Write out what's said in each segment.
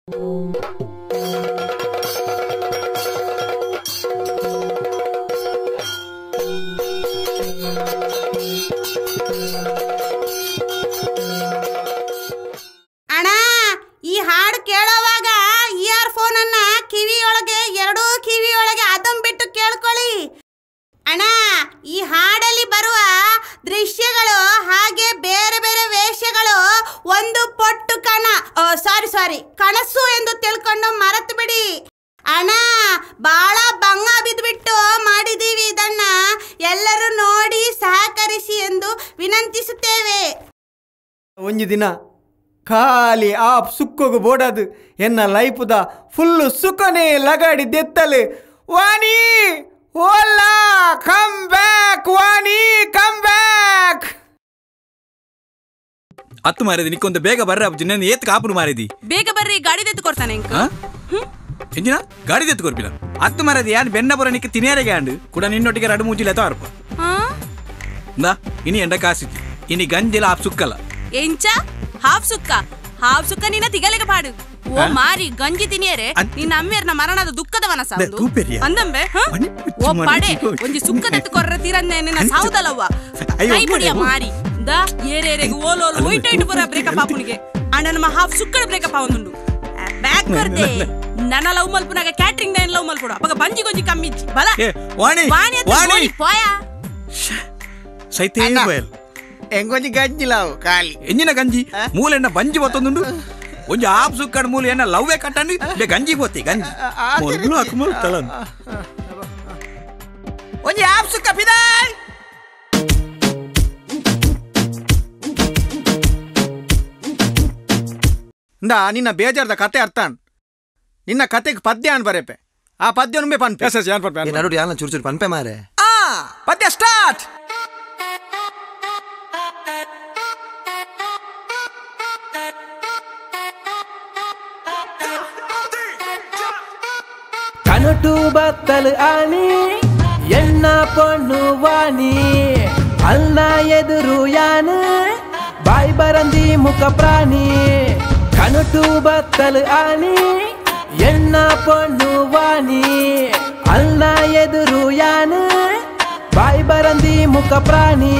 ಅಣ್ಣ, ಈ ಹಾಡು ಕೇಳೋವಾಗ ಇಯರ್ ಫೋನ್ ಅನ್ನ ಕಿವಿಯೊಳಗೆ, ಎರಡೂ ಕಿವಿಯೊಳಗೆ ಅದಂ ಬಿಟ್ಟು ಕೇಳ್ಕೊಳ್ಳಿ. ಅಣ್ಣ, ಈ ಹಾಡಲ್ಲಿ ಬರುವ ದೃಶ್ಯಗಳು ಹಾಗೆ ಬೇರೆ ಬೇರೆ ವೇಷಗಳು ಒಂದು ಪೊಟ್ಟು ಕಣ, ಸಾರಿ ಸಾರಿ ಕನಸು ಎಂದು ತಿಳ್ಕೊಂಡು ಮರೆತು ಬಿಡಿ. ಅಣ್ಣ, ಭಾಳ ಬಂಗ ಬಿದ್ದುಬಿಟ್ಟು ಮಾಡಿದ್ದೀವಿ ಇದನ್ನ, ಎಲ್ಲರೂ ನೋಡಿ ಸಹಕರಿಸಿ ಎಂದು ವಿನಂತಿಸುತ್ತೇವೆ. ಒಂದು ದಿನ ಖಾಲಿ ಆಪ್ ಸುಕ್ಕೋಗು ಬೋಡದು ಎನ್ನ ಲೈಫ್ದ ಫುಲ್ಲು ಸುಖನೇ ಲಗಾಡಿ ದೆತ್ತಲು. ವಾಣಿ ಓಲಾ come back, Vani come back. ಅತ್ತು ಮಾರಿದಿ ನಿಕ್ಕೊಂದು ಬೇಗ ಬರ್ರ ಅಬ್ಜಿ, ನನ್ನ ಏತ್ ಕಾಪುನು ಮಾರಿದಿ. ಬೇಗ ಬರ್ರಿ, ಗಾಡಿ ದೆತ್ತು ಕೊಡ್ತಾನೆ ಎಂಜಿನ ಗಾಡಿ ದೆತ್ತು ಕೊರ್ಪಿನ. ಅತ್ತು ಮಾರಿದಿ ಯಾನ್ ಬೆನ್ನಪುರ ನಿಕ್ಕ ತಿನಿಯರೆಗೆ ಆಂಡು ಕೂಡ ನಿನ್ನೊಟ್ಟಿಗೆ ರಡು ಮೂಜಿಲ್ಲ ಅರ್ಪ ನಾ ಇನಿ ಎಂಡ ಕಾಸಿತಿ ಇನಿ ಗಂಜಿಲ ಆಪ್ ಸುಕ್ಕಲ್ಲ ಎಂಚ ಹಾಫ್ ಸುಕ್ಕ, ಹಾಫ್ ಸುಕ್ಕ ನಿನ್ನ ತಿಗಲೆಗೆ ಪಾಡು. ಓ ಮಾರಿ ಗಂಜಿ ತಿನಿಯರೆ ನಿನ್ನ ಅಮ್ಮೇರ್ನ ಮರಣದ ದುಃಖದ ವನಸ ಅಂದಂಬೆ. ಓ ಪಡೆ ಒಂಜಿ ಸುಕ್ಕದೆತ್ತು ಕೊರ್ರ ತೀರಂದೆ ನಿನ್ನ ಸಾವುದಲವ್ವ ಕೈ ಮುಡಿಯ ಮಾರಿ the ಏರೇರೆಗೆ ಓಲೋಲು ಒಯ್ಟ್ ಒಯ್ಟ್ ಬರ ಬ್ರೇಕಪ್ ಆಪುನಿಗೆ. ಅಣ್ಣ ನಮ್ಮ ಹಾಫ್ ಸುಕ್ಕಡ ಬ್ರೇಕಪ್ ಆವೊಂದುಂಡು ಬ್ಯಾಕ್ ಬರ್ದೆ ನನ್ನ ಲವ್ ಮಲ್ಪುನಾಗ ಕ್ಯಾಟ್ರಿಂಗ್ ದೈನ್ ಲವ್ ಮಲ್ಪುಡು ಅಪಗ ಬಂಜಿ ಗೊಂಜಿ ಕಮ್ಮಿಜ್ಜಿ ಬಲ ವಾಣಿ ವಾಣಿ ವಾಣಿ ಪೋಯ ಸೈತೇ ಬಯಲ್ ಎಂಗೊಂಜಿ ಗಂಜಿ ಲವ್ ಖಾಲಿ ಎಂಜಿನ ಗಂಜಿ ಮೂಲೆಣ್ಣ ಬಂಜಿ ಬತ್ತೊಂದುಂಡು ಒಂಜಿ ಆಪ್ ಸುಕ್ಕಡ್ ಮೂಲೆ ಎನ್ನ ಲವ್ವೇ ಕಟ್ಟಂಡು ಬೇ ಗಂಜಿ ಬೋತಿ ಗಂಜಿ ಮೊದಲು ಹಾಕುಮಲ್ ತಲನ್ ಒಂಜಿ ಆಪ್ ಸುಕ್ಕ ಪಿದಾಯ್. ಇಂದಾ ನಿನ್ನ ಬೇಜಾರ್ದ ಕತೆ ಅರ್ಥಾನ್, ನಿನ್ನ ಕತೆಗೆ ಪದ್ಯ ಅನ್ ಬರೇಪೆ, ಆ ಪದ್ಯ ನುಂಬೆ ಪನ್ಪೆ. ಎಸ್ ಎಸ್ ಯಾನ್ ಪನ್ಪೆ ನಡು ಯಾನ್ ಚೂರು ಚೂರು ಪನ್ಪೆ ಮಾರೆ. ಆ ಪದ್ಯ ಸ್ಟಾರ್ಟ್. ಕನಟು ಬತ್ತಲು ಆನಿ ಎಣ್ಣ ಪೊಣ್ಣು ವಾಣಿ ಅಲ್ಲ ಎದುರು ಯಾನು ಬಾಯ್ ಬರಂದಿ ಮುಖ ಪ್ರಾಣಿ. ಕನಟು ಬತ್ತಲು ಆನಿ ಎಣ್ಣ ಪೊಣ್ಣು ವಾಣಿ ಅಲ್ಲ ಎದುರು ಯಾನು ಬಾಯ್ ಬರಂದಿ ಮುಖ ಪ್ರಾಣಿ.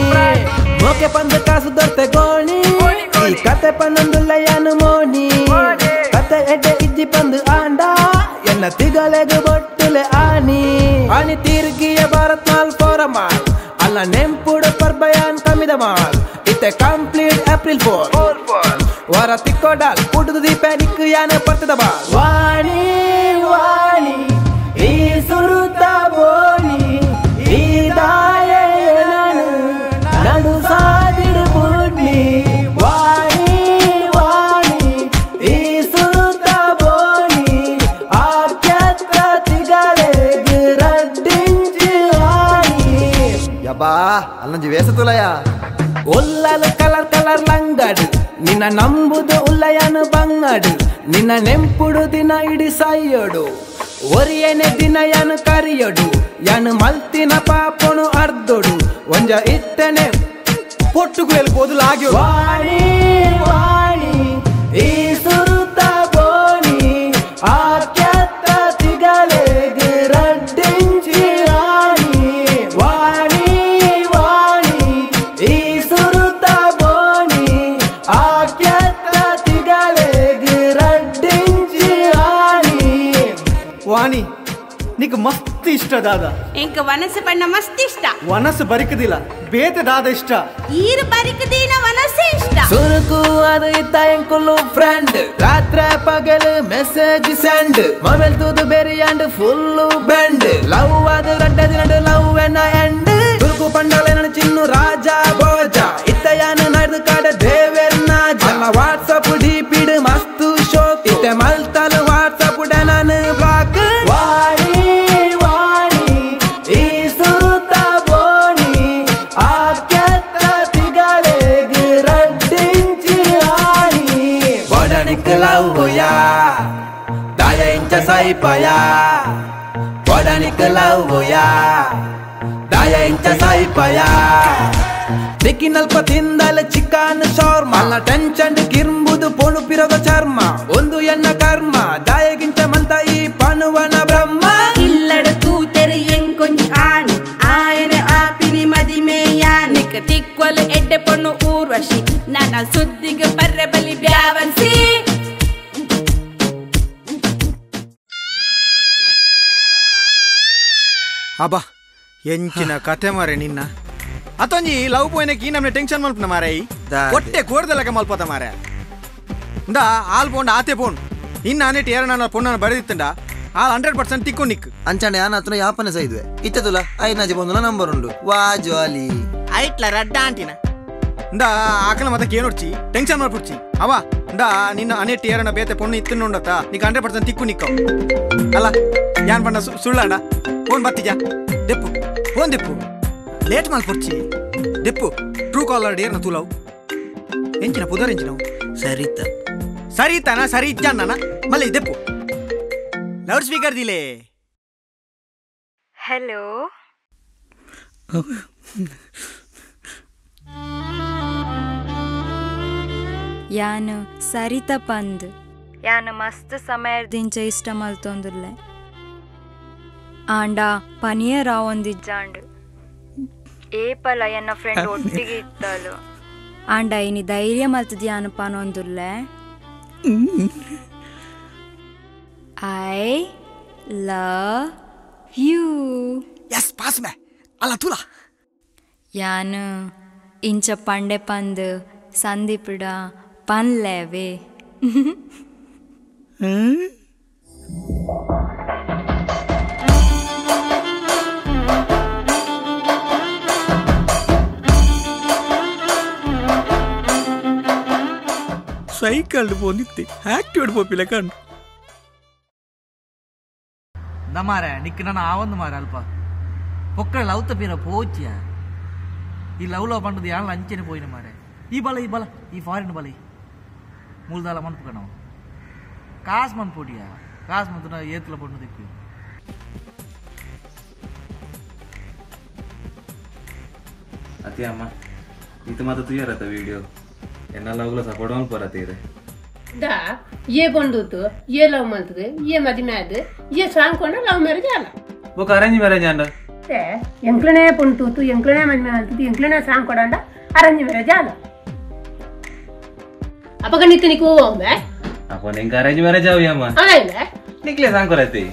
ಮೋಕೆ ಪಂದು ಕಾಸು ದೊರ್ತೆ ಗೋಣಿ ಈ ಕತೆ ಪನ್ನೊಂದುಲ್ಲ ಯಾನು ಮೋನಿ ಕತೆ ಎಡ್ಡೆ ಇಜ್ಜಿ ಪಂದು ಆಂಡ ಎನ್ನ ತಿಗಲೆಗು ಬೊಟ್ಟುಲೆ ಆನಿ. ಆನಿ ತೀರ್ಗಿಯ ಭಾರತ್ ಮಾಲ್ ಫೋರ ಮಾಲ್ ಅಲ್ಲ ನೆಂಪುಡು ಪರ್ಬಯಾನ್ ಕಮಿದ ಮಾಲ್ ಇತ್ತೆ ಕಂಪ್ಲೀಟ್ ಏಪ್ರಿಲ್ 4 ವಾರ ತಿಕ್ಕೋಡಾಲ್ ಪುಡುದು ದೀಪ ನಿಕ್ಕು ಯಾನ ಪರ್ತದ ಬಾಲ್. ವಾಣಿ ವಾಣಿ ಈ ಸುರುತ ಬೋಣಿ ಈ ದಾಯ ನಡು ಸಾದಿಡು ಬುಡ್ನಿ. ವಾಣಿ ವಾಣಿ ಈ ಸುರುತ ಬೋಣಿ ಆಕ್ಯತ್ತ ತಿಗಲೆಗು ರಡ್ಡಿಂಚು ಆಣಿ. ಯಬ್ಬಾ ಅಲ್ಲೊಂಜಿ ವೇಸ ತುಲಯ ಉಲ್ಲಲು ಕಲರ್ ಕಲರ್ ಲಂಗಡು ನಿನ್ನ ನಂಬುದು ಉಲ್ಲಯನು ಬಂಗಡು ನಿನ್ನ ನೆಂಪುಡು ದಿನ ಇಡಿ ಸಾಯೋಡು ಒರಿಯನೆ ದಿನ ಯಾನು ಕರಿಯೋಡು ಯಾನು ಮಲ್ತಿನ ಪಾಪನು ಅರ್ಧೋಡು ಒಂಜ ಇತ್ತನೆ ಪೊಟ್ಟುಗು ಎಲ್ಬೋದು ಲಾಗ್ಯೋ. ವಾಣಿ ವಾಣಿ ಈ ಸುರುತ ಬೋಣಿ ಆಕ್ಯತ್ತ ತಿಗಲೆಗು ರಡ್ಡಿಂಚಿ ಆಣಿ. ವಾಣಿ ವಾಣಿ ಈ ಸುರುತ ಬೋಣಿ ಆಕ್ಯತ್ತ ತಿಗಲೆಗು ರಡ್ಡಿಂಚಿ ಆಣಿ. ವಾಣಿ ನಿಕ್ ಮಸ್ತ್ ಇಷ್ಟ ದಾದ. ಎಂಕ ವನಸು ಬಣ್ಣ ಮಸ್ತ್ ಇಷ್ಟ. ವನಸು ಬರಿಕದಿಲ್ಲ ಬೇತೆ ದಾದ ಇಷ್ಟ. ಈರು ಬರಿಕದಿನ ವನಸೆ ಇಷ್ಟ. ಸುರುಕು ಅದು ಇತ್ತ ಎಂಕುಲು ಫ್ರೆಂಡ್ ರಾತ್ರಿ ಪಗಲು ಮೆಸೇಜ್ ಸೆಂಡ್ ಮೊಬೈಲ್ ತೂದು ಬೇರಿಯಾಂಡ್ ಫುಲ್ಲು ಬೆಂಡ್ ಲವ್ ಅದು ರಡ್ಡದಿ ನಡು ಲವ್ ಎನ್ನ ಎಂಡ್ ತುರುಕು ಪಂಡಲ ನಡು ಚಿನ್ನು ರಾಜ ಭೋಜ ಇತ್ತ ಯಾನು ನಡೆದು ಕಾಡ ದೇವೆರ್ನ ಅಲ್ಲ ವಾಟ್ಸಪ್ ಡಿ ಪಿಡು ಮಸ್ತು ಶೋಕ್ ಇತ್ತೆ ಮಲ್ತಲು ವಾಟ್ಸಪ್ ನಾನು ಬ್ಲಾಕ್. ವಾಣಿ ವಾಣಿ ಈ ಸುರುತ ಬೋಣಿ ಆಕ್ಯತ್ತ ತಿಗಲೆಗು ರಡ್ಡಿಂಚಿ ಆಣಿ. ಬೊಡನಿಕ್ ಲವ್ವುಯಾ ದಾಯ ಇಂಚ ಸೈಪಯ ಬೊಡನಿಕ್ ಲವ್ವುಯಾ ದಾಯ ಇಂಚ ಸೈಪಯ. ನಿಕ್ಕಿನಲ್ಪ ತಿಂದಲ ಚಿಕನ್ ಶೋರ್ಮಾ ಅಲ್ಲ ಟೆನ್ಷನ್ ಕಿರ್ಂಬುದು ಪೋಣು ಪಿರದ ಚರ್ಮ ಒಂದು ಎನ್ನ ಕರ್ಮ ದಾಯಗಿಂಚ ಮಂತ ಈ ಪನುವನ ಬ್ರಹ್ಮ ಇಲ್ಲಡ ತೂತೆರೆ ಎಂಕೊಂಜಿ ಆಣಿ ಆಯನ ಆಪಿನಿ ಮದಿಮೆಯ ನಿಕ್ಕ ತಿಕ್ವಲು ಎಡ್ಡೆ ಪೊಣ್ಣು ಊರ್ವಶಿ ನನ್ನ ಸುದ್ದಿಗೆ ಬರ್ರೆ ಬಲಿ ಬ್ಯಾವನ್ಸಿ ಅಬ್ಬಾ ಎಂಚಿನ ಕತೆ ಮಾರೆ ನಿನ್ನ ಅತೊಂಜಿ ಲವ್ ಪೋಯ್ನಕ್ಕೆ ಈ ನಮ್ನೆ ಟೆನ್ಷನ್ ಮಲ್ಪನ ಮಾರೆ ಹೊಟ್ಟೆ ಕೋಡ್ದಲಕ ಮಲ್ಪತ ಮಾರೆ ಇಂದ ಆಲ್ ಪೋಂಡ ಆತೆ ಪೋನ್ ನಿನ್ನ ಆನೆಟ್ ಏರ ನನ್ನ ಪೊಣ್ಣನ ಬರೆದಿತ್ತಂಡ ಆಲ್ 100% ತಿಕ್ಕು ನಿಕ್ ಅಂಚಾಂಡೆ ಆನ ಹತ್ರ ಯಾಪನೆ ಸೈದ್ವೆ ಇತ್ತದುಲ ಐನಾಜಿ ಬಂದುಲ ನಂಬರ್ ಉಂಡು ವಾ ಜಾಲಿ ಐಟ್ಲ ರಡ್ಡ ಆಂಟಿನ ಇಂದ ಆಕಲ ಮತ್ತೆ ಕೇನೊಡ್ಚಿ ಟೆನ್ಷನ್ ಮಲ್ಪುಡ್ಚಿ ಅವ ಇಂದ ನಿನ್ನ ಅನೆಟ್ ಏರನ ಬೇತೆ ಪೊಣ್ಣು ಇತ್ತುಂಡತ ನಿಕ್ 100% ತಿಕ್ಕು ನಿಕ್ಕ ಅಲ್ಲ ಯಾನ್ ಬಣ್ಣ ಸುಳ್ಳಾಂಡ ಫೋನ್ ಬತ್ತಿಜಾ ದೆಪ್ಪು ಫೋನ್ ದೆಪ್ಪು ಲೇಟ್ ಮಲ್ಪುಡ್ಚಿ ದೆಪ್ಪು ಟ್ರೂ ಕಾಲರ್ ಡೇರ್ನ ತುಲವು ಎಂಚಿನ ಪುದರ್ ಎಂಚಿನವು ಸರಿತ ಸರಿತಾನ ಸರಿ ಇಜ್ಜಾನ ಮಲ್ಲಿ ದೆಪ್ಪು ಲೌಡ್ ಸ್ಪೀಕರ್ ದಿಲೆ ಹಲೋ ಯಾನು ಸರಿತ ಪಂದ್ ಯಾನು ಮಸ್ತ್ ಸಮಯದಿಂಚ ಇಷ್ಟ ಮಲ್ತೊಂದುಲ್ಲೆ ಆಂಡ ಪನಿಯರ ಒಂದಿಜ್ಜಾಂಡು ಏಪಲ ಎನ್ನ ಫ್ರೆಂಡ್ ಒಟ್ಟಿಗೆ ಇತ್ತಲು ಆಂಡ ಇನಿ ಧೈರ್ಯ ಮಲ್ತದ ಪನೊಂದುಲ್ಲೆ I love you yes pass May ಅಲ್ಲ ತುಲಾ ಯಾನು ಇಂಚ ಪಂಡೆ ಪಂದ್ ಸಂದೀಪಿಡ ಪನ್ಲೇವೆ ಸೈಕಲ್ ಪೋಂದಿತ್ತೆ ಆಕ್ಟಿವೇಟ್ ಪೋಪಿಲ್ಲ ಕಂಡು ಮಾರೆ ನಿಕ್ ನನ್ನ ಆವೊಂದು ಮಾರೆ ಅಲ್ಪ ಪೊಕ್ಕಳ ಲವ್ ತಪ್ಪಿರ ಪೋಚಿಯ ಈ ಲವ್ ಲವ್ ಪಂಡದು ಯಾನ್ ಅಂಚೆನೆ ಪೋಯಿನ ಮಾರೆ ಈ ಬಲ ಈ ಬಲ ಈ ಫಾರಿನ್ ಬಲ ಮೂಲ್ದಾಲ ಮನ್ಪು ಕಣವು ಕಾಸು ಮನ್ಪೋಟಿಯ ಕಾಸು ಮಂತನ ಏತ್ಲ ಪಂಡು ದಿಕ್ಕು ಅತಿ ಅಮ್ಮ ಇದು ಮಾತ್ರ ತುಯ್ಯಾರತ್ತ ವಿಡಿಯೋ ಎನ್ನ ಲವ್ಲ ಸಪೋರ್ಟ್ ಮನ್ಪೋರತ್ತೀರೆ ದಾ ಏ ಬಂದದ್ದು ಏ ಲವ್ ಮಂತದೆ ಏ ಮದಿಮೆ ಆದ ಏ ಸಾಂಗ್ ಕೊಂಡ ಲವ್ ಮ್ಯಾರೇಜ್ ಅಲ್ಲ ಬೊಕ ಅರೇಂಜ್ ಮ್ಯಾರೇಜ್ ಅಂಡ ಎಂಕ್ಲನೇ ಪೊಂಟೂತು ಎಂಕ್ಲನೇ ಮದಿಮೆ ಅಂತದ್ದು ಎಂಕ್ಲನೇ ಸಾಂಗ್ ಕೊಡಂಡ ಅರೇಂಜ್ ಮ್ಯಾರೇಜ್ ಅಲ್ಲ ಅಪಗ ನಿತ್ತ ನಿಕ್ಕು ಒಮ್ಮೆ ಅಪ್ಪ ನಿಂಗೆ ಅರೇಂಜ್ ಮ್ಯಾರೇಜ್ ಅವಿ ಅಮ್ಮ ಅಲ್ಲ ಇಲ್ಲ ನಿಕ್ಲೆ ಸಾಂಗ್ ಕೊರತಿ